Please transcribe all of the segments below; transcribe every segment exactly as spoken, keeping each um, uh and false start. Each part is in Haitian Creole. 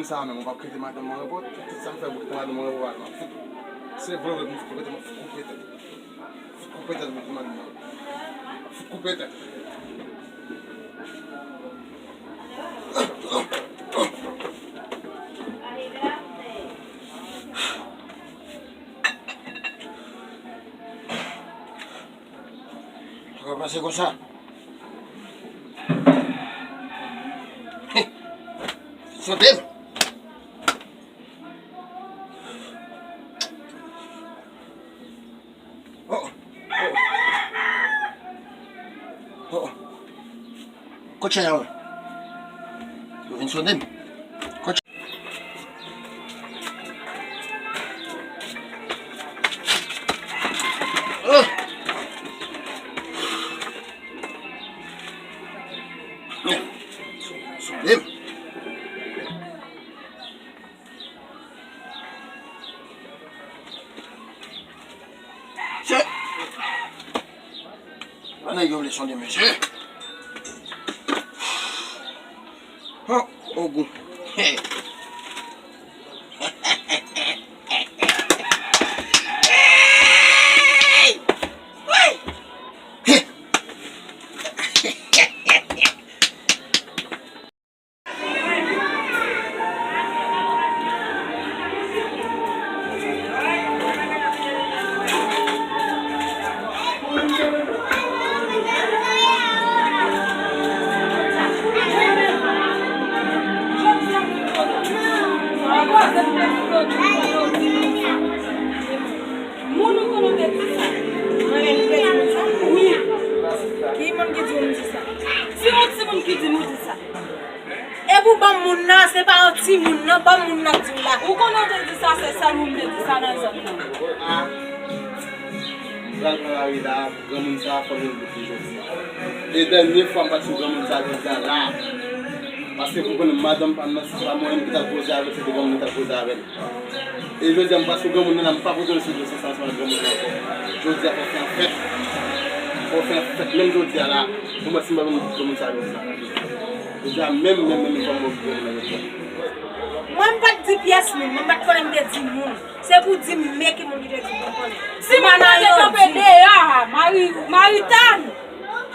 Sa menm, ou p ap kite madanm mwen repo? Tout sa m fè pou kite madanm mwen repo, madanm mwen fout. Se vre, vre, m fout koupe tèt, m fout koupe tèt. Fout koupe tèt pou kite madanm mwen repo. Fout koupe tèt. Sa va pase konsa. Sote m. Oh, oh. Oh, oh. Kot chèz la, wè? Yo vin sote m. Kot chèz. Oh. Sote m. Mesye! Pandan yo vle sonde mesye. Hon, ogou. Hey! Hey! Moun ou konnen te di sa? Mwen menm ki te di moun sa? Wi. Ki moun ki di w m di sa? Si yon timoun ki di m ou di sa. E pou banm moun nan, se pa yon timoun nan, banm moun nan k di w la. Ou konnen w te di sa, se sèl ou m te di sa nan zòn nan. Ah. Pral pran lari la, granmoun sa a fò l vin bout li jodi a. E dènye fwa m pa t sou granmoun sa a jodi a la. Paske pou konnen madanm pa m nan, si se pa mwen menm ki t al koze avè l, se te granmoun nan t al koze avè l. E jodi a m pa sou granmoun nan la, m pa pote l sou dosye sa ansanm ak granmoun nan ankò. Jodi a fò fè yon fèt. Fò fè yon fèt menm jodi a la. Pou mwen si m pa vin granmoun sa a jodi a. Jodi a menm, menm, menm, menm fò m wè granmoun nan jodi a. Mwen m pa t di pyès moun, mwen m pa t konnen m te di moun. Se pou di m men ki moun ki te di m, mwen konnen. Si moun nan te kanpe deyò a, Mari, Maritan,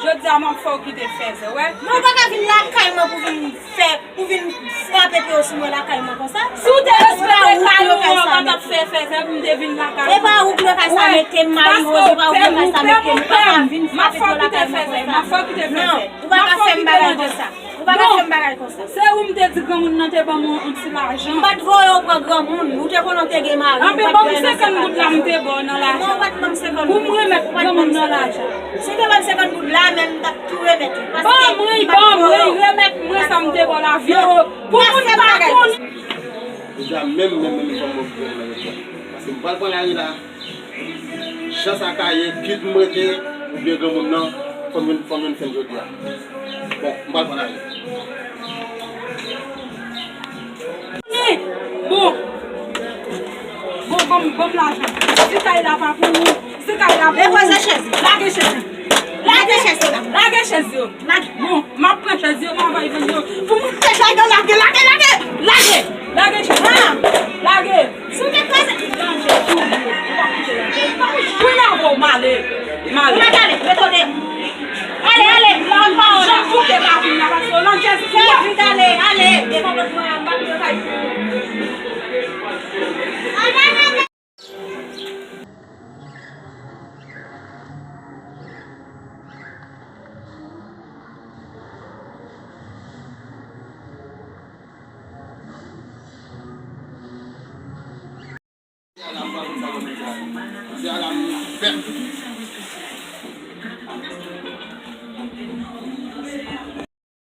jodi a m ap fè w kite fèzè, wè. Men ou pa ka vin lakay mwen pou vin fè, pou vin frape pye w sou mwen lakay mwen konsa. Si w te respekte kay ou an, ou pa t ap fè fèzè pou m te vin lakay ou. E pa ou k lwe kay sa mete m, Mari Woz, e pa ou k lwe kay sa mete m, ou pa ka vin frape pye w lakay mwen konsa. Non, ou pa ka fè m bagay konsa. Ou pa ka fè m bagay konsa. Se ou m te di granmoun nan te ban m yon, yon ti lajan. M pa t voye w pran granmoun, ou te konnen w te gen mari. Anben, ban m senkant goud la, m te ba w nan lajan. Non, ou pa t ban m senkant goud. Pou m remèt granmoun nan lajan. Si w te ban m senkant goud la, men m t ap tou remèt ou. Ban mwen, ban mwen, remèt mwen sa m te ba w la, vye. Pou moun pa konnen. Deja, menm, menm, menm, fò m wè granmoun nan jodi a. Paske m pral pran lari la. Jan sa ka ye, kit m rete, oubyen granmoun nan, fò m vin, fò m vin fè l jodi a. Bon, m pral pran lari. Bon. Bon, ban m, ban m lajan. Si kay la pa pou ou, si kay la pou ou. Depoze chèz. Lage chèz. Lage chèz la. Lage chèz yo. Lage. Bon, m ap pran chèz yo, m ap al vann yo. Pou moun te lage, lage, lage, lage. Lage. Lage chèz. Ah. Lage. Si w te kraze. Lanje tou. Ou pa koute lanje. Ou pa koute. Mwen avè w, m ale. M ale. Ou mèt ale, retounen. Ale, ale, la pawòl la. Jan koute pa vin la, paske w lanje. Fè vit ale, ale. Devan pòt mwen an, m pa koute kay pou ou.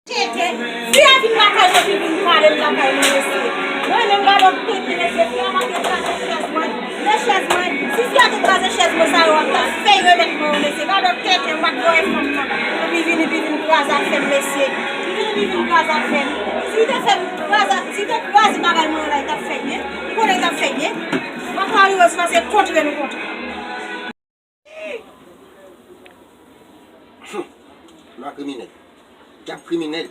Tete, fi a vin lakay mwen, fi vin pale m lakay mwen, mesye. Mwen menm, gade yon tete, mesye, fi a manke kraze chèz mwen, men chèz mwen. Si fi a te kraze chèz mwen, sa yo ap ta fèy remèt mwen yo, mesye. Gade yon tete, m pa t voye fanm nan. Epi vin, epi vin kraze afè m, mesye. Li vin, epi vin kraze afè m. Si li te fè m kraze, si li te kraze bagay mwen yo la, li t ap fè byen. Ou konnen li t ap fè byen. M ap pale yo, se paske kontre nou kontre. Hum, lwa kriminèl. Dyab kriminèl.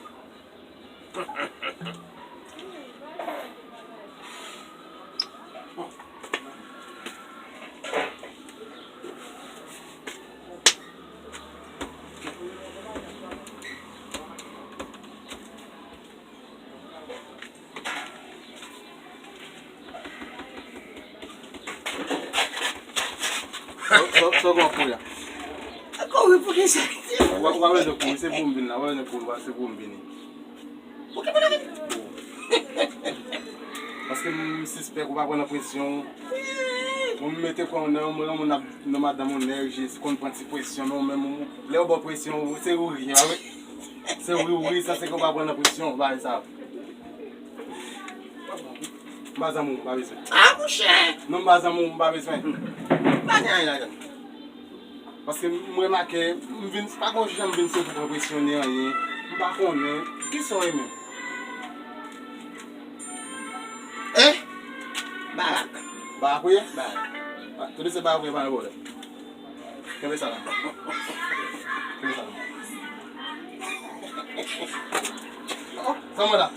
Sa w gen pou la? Kouri pou ki sa? W ap bezwen kouri, se pou m vin la, w ap bezwen kouri, se pou m vini. Pou ki pou vin? Paske m sispèk ou pa pran nan presyon. Bon, m mete kò nan yon moun, yon moun ap nan madanm ou nèg, jis konn pran ti presyon, men ou menm, ou, lè yo ba w presyon, se ou ri, pa vre? Se ou ri, ou ri, sa se ke w pa pran nan presyon, bagay sa. M pa zanmi w, m pa bezwen. Ah, monchè! Non, m pa zanmi w, m pa bezwen. Pa gen anyen ladan. Paske m remake, m vin, pa gon jan m vin sou pou pran presyon ni anyen. M pa konnen. Kisa w ye menm? Eh? Barak. Barak ou ye? Barak. Ah, tout se barak ou ye, pa gen pwoblèm. Kenbe sa la. Kenbe sa la. Oh, sa mwen la.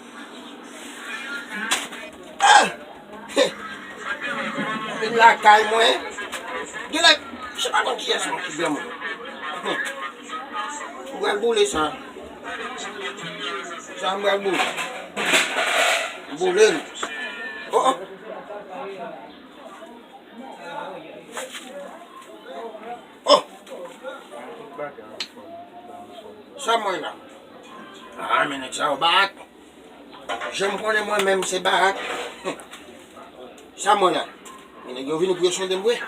Ah! Vin lakay mwen. Genlè, se pa konn kiyès mwen ki granmoun. Mwen pral boule sa. Sa mwen pral boule. Boule l. Oh, oh. Oh! Sa mwen la. Ah, men nèg sa yo barak. Jan m konnen mwen menm se barak. Sa mwen la. Men nèg yo vini pou yo sonde m vre.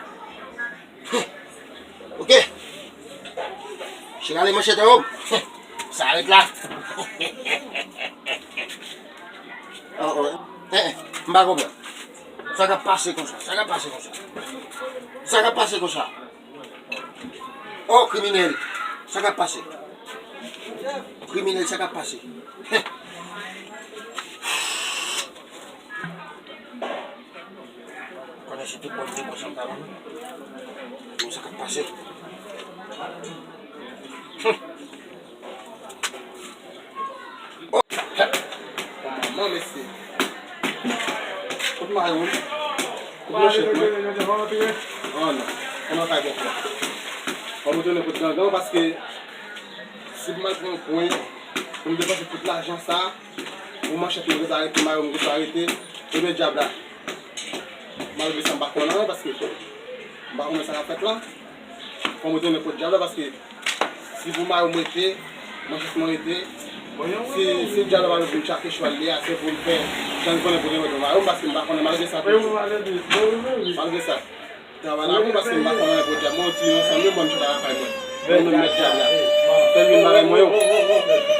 Ok. Chirale manchèt an yo. Sa ret la. Oh, oh. Eh, eh, m pa konprann. Sa k ap pase konsa? Sa k ap pase konsa? Sa k ap pase konsa? Oh, kriminèl. Sa k ap pase? Kriminèl, sa k ap pase? Konnen se tout moun te konsa m ta ban nou. Bon, sa k ap pase? Hum. Oh, hep. Manman, mesye. Kot mayo m? Kot manchèt mwen? Oh non. Konnen w ka gen fè. Fò m retounen kot gangan paske si m al pran yon pwen pou m depanse tout lajan sa, pou manchèt mwen rete, mayo m rete, ebyen dyab la. Malgre sa, m pa konnen anyen paske m pa konnen sa k ap fèt la. Fò m retounen kot dyab la paske si pou mayo m rete, manchèt mwen rete, si, si dyab la pa vin tchake chwal li a, se pou l fè jan l konnen pou l mete mayo m paske m pa konnen malgre sa. Malgre sa, travay la bon paske m pa konnen pou dyab mwen, ti yon sanm mil bon chita lakay mwen. Mwen menm mèt dyab la. Fè l vin bagay mwen yo.